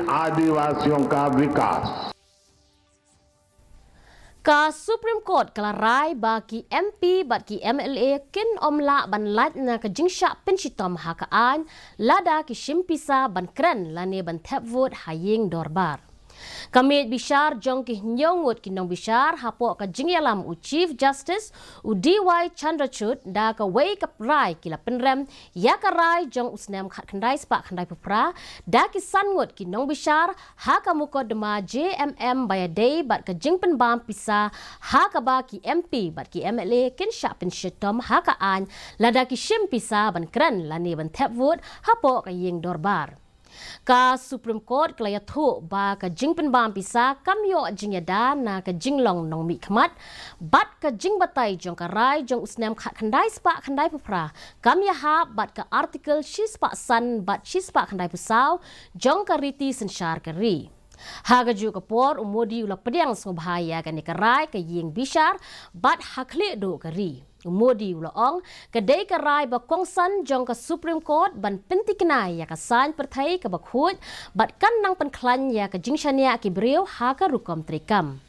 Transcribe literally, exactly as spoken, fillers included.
आदिवासियों का विकास। Ka Supreme Court ka la rai ba ki M P bad ki M L A kin ym lah ban lait na ka jingshah pynshitom ha ka aiñ lada ki shim pisa ban kren lane ban thep vote ha ïing dorbar. Ka miej bishar jong ki hynñiew ngut ki nongbishar hapoh ka jingïalam u Chief Justice u D Y Chandrachud da kawei ka rai ki la pynrem ïa ka rai jong u snem khatkhyndai spah khyndai phew phra da ki san ngut ki nongbishar ha ka mukotduma J M M ba ïadei bad ka jingpynbam pisa ha kaba ki M P bad ki M L A kin shah pynshitom ha ka aiñ lada ki shim pisa ban kren lane ban thep vote hapoh ka ïing dorbar. Ka Supreme Court ka la ïathuh ba ka jingpynbam pisa kam ïoh jingïada na ka jinglong nongmihkhmat bad ka jingbatai jong ka rai jong u snem khatkhyndai spah khyndai phew phra kam ïahap bad ka Article shispah san bad shispah khyndai phew saw jong ka riti synshar ka ri. Ha kajuh ka por u Modi u la pdiang sngewbha ïa kane ka rai ka ïing bishar bad ha khlieh duh ka ri. U Modi u la ong ka dei ka rai ba kongsan jong ka Supreme Court ban pynthikna ïa ka saiñ pyrthei kaba khuid bad kan nang pynkhlaiñ ïa ka jingshaniah ki briew ha ka rukom treikam.